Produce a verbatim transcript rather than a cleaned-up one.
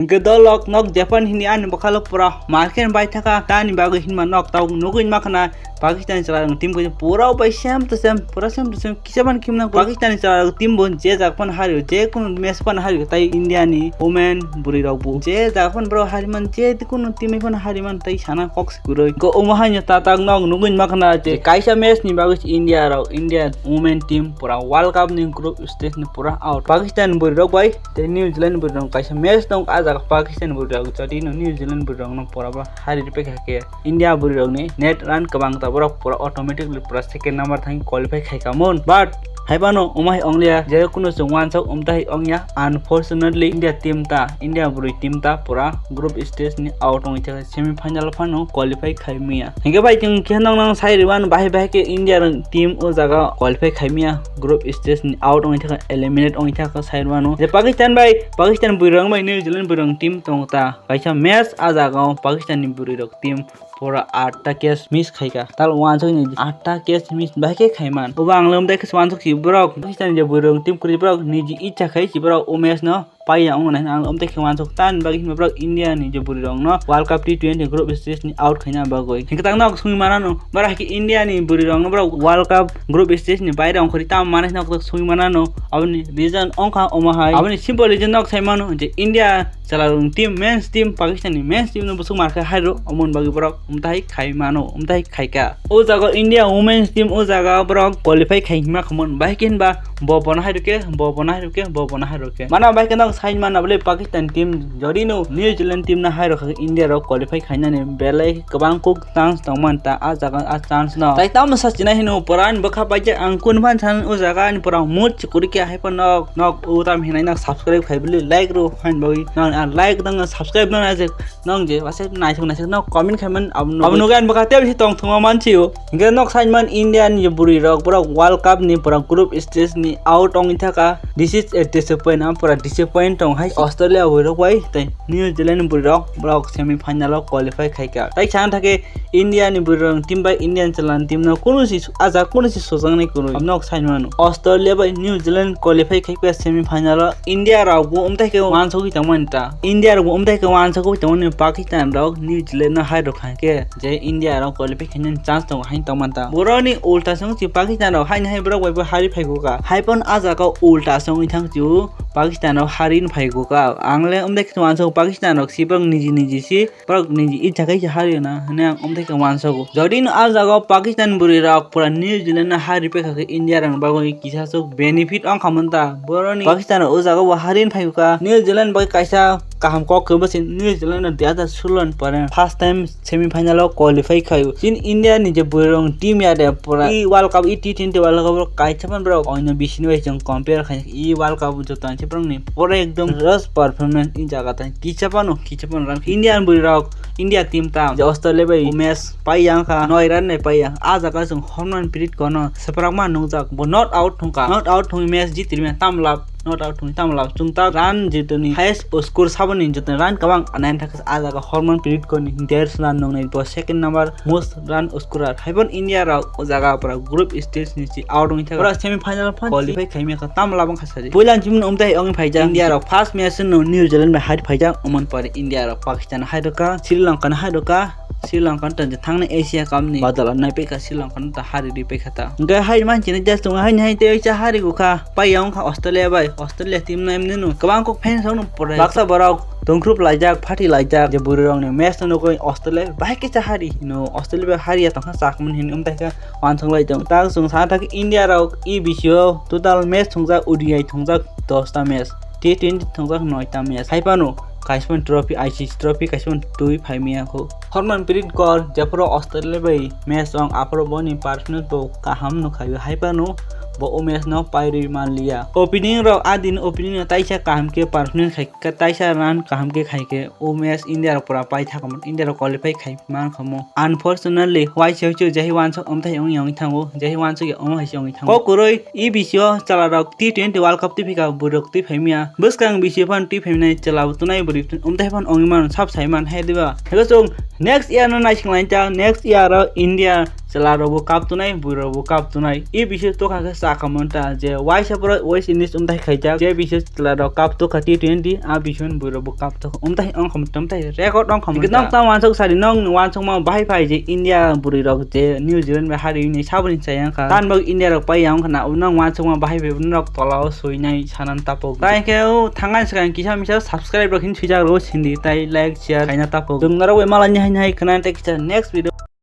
Hwnkhe dolok nok Japan hini ani bwkhalo pura market bai thaka tani bagwi hinma nok tabuk nugwi ma khna Pakistan chwla rok team khe pura bai same to same, pura same to same, kisa ban khimna Pakistan chwla rok team bo je jak pan hario, je kunu match pan hario, tai India ni women bwrwi rok bo je jak pan bro hariman, je kunu team pan hariman tai sana kok kwrwi. Ko omo haino tatak nok nugwi ma khna je kaisa match ni bagwi India rok, India women team pura World Cup ni group stage ni pura out. Pakistan bwrwi rok bai tei New Zealand bwrwi rok kaisa match tong, a jaga Pakistan bwrwi rok jodi no New Zealand bwrwi rok no pura bo hari ripek kha khe India bwrwi rok ni net run kwbang ta borok pura automatically pura second number thang qualify khai kha mon. But haiphano omo hai onglia, je kunu chwng wansuk omtai ongya. Unfortunately, India team ta, India bwrwi team ta pura group stage ni out ongwi thaka semi final phano qualify khai maya. Hingke bai chwng khe nang nang sai rwmani bahai bahai khe India rok team o jaga qualify khai maya, group stage ni out ongwi thaka, eliminate ongwi thaka sai rwmano. Je Pakistan bai, Pakistan bwrwi rok bai New Zealand bwrwi rok team tongo ta. Kaisa match a jaga o Pakistan ni bwrwi rok team pura atta catch miss khai kha. Tal wansuk ni atta catch miss bahai khe khai man. Obo ang lom dai khe wansuk si borok Pakistan ni je bwrwi rok team kwrwi borok niji icha khai si borok o match no paiya wngnai ang omtwi khe wansuk tani bagwi hinba borok India ni je bwrwi rok no World Cup T twenty group stage ni out khaina bagwi. Hingke tak nok sungwi manano borok hai khe India ni bwrwi rok no borok World Cup group stage ni baire ongkhorwi tamo manai nok sungwi manano. Aboni reason ongkha omo hai, aboni simple reason nok sai mano je India chwla rok ni team, men's team, Pakistan ni men's team no bwswk mar khe hai rw, omo ni bagwi borok omtai khai mano, omtai khai kha. O jaga India women's team o jaga borok qualify khai hima khamon, bahai khe hinba bo bono hai rw khe, bo bono hai rw khe, bo bono hai rw khe. Mana bahai khe nok sign mana bole Pakistan team jodi no New Zealand team no hai rw kha India rok qualify khainani belai kwbang kuk chance tongmani ta a jaga a chance no. Tai tamo sa china hino pura ani bwkha paijak ang kun phan san o jaga ani pura mood chukuri khe hai phan nok nok o tam hinai nok subscribe khai bole like rw phan bagwi nok like dang subscribe no na je. Nong je waise naithok naithok no comment khai man abo nugo. Abo nugo ani bwkha tei bisi tong thwngma mansi o. Hingke nok sain man India ni je bwrwi rok borok World Cup ni borok group stage ni out ongwi thaka. This is a disappoint, ang pura disappoint tong hai Australia bwrwi rok bai tei New Zealand ni bwrwi rok borok semi final o qualify khai ka. Tai sana thake India ni bwrwi rok team bai Indian chwla ni team no kunu si ajak kunu si sujaknai kwrwi. Nok sain mano Australia bai New Zealand qualify khai ka semi final o. India rok bo umtai khe wansugwi tongmani ta. India rok bo umtai khe wansugwi tongmani Pakistan rok New Zealand no hai rok kha khe je India rok qualify khainani chance tongo haino tongmani ta. Borok ni ulta se wngsi Pakistan rok haini hai borok bai bo hari phai kha. Hai phano ah jaga o ulta se wngwi thang sio Pakistan rok hari phai kha. Ang le umtai khe wansugo Pakistan rok si borok niji niji si. Borok niji icha khe se hari na hwnwi ang omtwi khe wansugo. Jodi no ah jaga o Pakistan bwrwi rok pura New Zealand no hari pekha khe India rok bagwi kisa swk benefit wngkha mon ta. Boroni Pakistan rok o jaga o hari phai kha. New Zealand bai kaisa kaham kok khe bwswk New Zealand no dui hazar solo ni pore first time semi final o qualify khaio. Chini India ni je bwrwi rok team ya de pura i World Cup, i T twenty World Cup o kaisa phano borok oino bisi ni bai chwng compare khai i World Cup joto ni borok ni pura ekdom worst performance i jaga tang kisa phano kisa phano rang Indian bwrwi rok India team ta je Australia bai match pai yang kha, noi run nai pai yang. Ah jaga chwng home run pirit kono swprakma nungjak, bo not out thung kha, not out thung match jiti rwmya tam lap, not out thung tam lap chwng ta run jitoni highest score saboni jotoni run kwbang nine thak ah jaga home run pirit koni dersho run nungnai bo second number most run scorer. Haibon India rok o jaga pura group stage ni si out wngwi thaka. Pura semi final phan qualify khaimya kha tam lap wngkha. Puila chimno umtai ongwi phaijak India rok first match no New Zealand bai hai phaijak, oman pore India rok Pakistan hai rwkha, Sri Lanka no hai rwkha, Sri Lanka no thangnai Asia Cup ni badal nai pekha Sri Lanka no ta hari ri pekha ta. Hingke hai man chini just tongo haini hai tei cha hari gukha pai yang kha Australia bai, Australia team no emni no kwbang kok fans rok no pore baksa borok tongkhrup laijak, pharti laijak je bwrwi rok ni match no nugwi Australia bai khe cha hari no Australia bai hari ya tongkha chakmani hini umtai kha. Wansuk lai tong. Tak chwng sa thak India rok e bisi o total match thungjak, O D I thungjak dos ta match, T twenty thungjak noi ta match. Hai phano kaisa phano trophy, I C C trophy kaisa phano twi phai maya kho. Horman pirit kor jephuru Australia bai match wng aphuru boni performance bo kaham no khaio. Hai phano bo o match no pairwi man liya. Opening rok a din opening no taisa kaham khe performance khai kha, taisa run kaham khe khai khe o match India rok pura pai thakmani, India rok qualify khai man kha mo. Unfortunately, waisa waisa jehi wansuk omthai wngya wngwi thango, jehi wansuk ya omo hai se wngwi thango. Kok kwrwi, e bisi o chwla rok T twenty World Cup twi phika, bwrwi rok twi phaimya. Bwskang bisi phano twi phaimnai chwla bo tunai bwrwi omthai phano wngwi mano, sab sai man hai diba. Hwnkhe chwng Next year no naising lainta, next year o India chwla rok bo cup tunai, bwrwi rok bo cup tunai. E bising tokha khe sakha monta je waisa bwrwi West Indies umtai khaijak, je bising chwla rok cup tokha T twenty, a bising bwrwi rok bo cup tokha. Umtai ongkham, umtai record ongkham. Nong ta wansuk sari, nong wansukma bahai phai je India bwrwi rok je New Zealand bai hari ni saboni chayang kha. Tan bo India rok pai yang khana, nong wansukma bahai phai norok tola o suinai sanan tapok. Tai khe o thangan swkang kisa misa subscribe rok hin swijak rw sindi, tai like, share khaina tapok. Chwng norok bai malai ni hai hai khana tei kisa next video.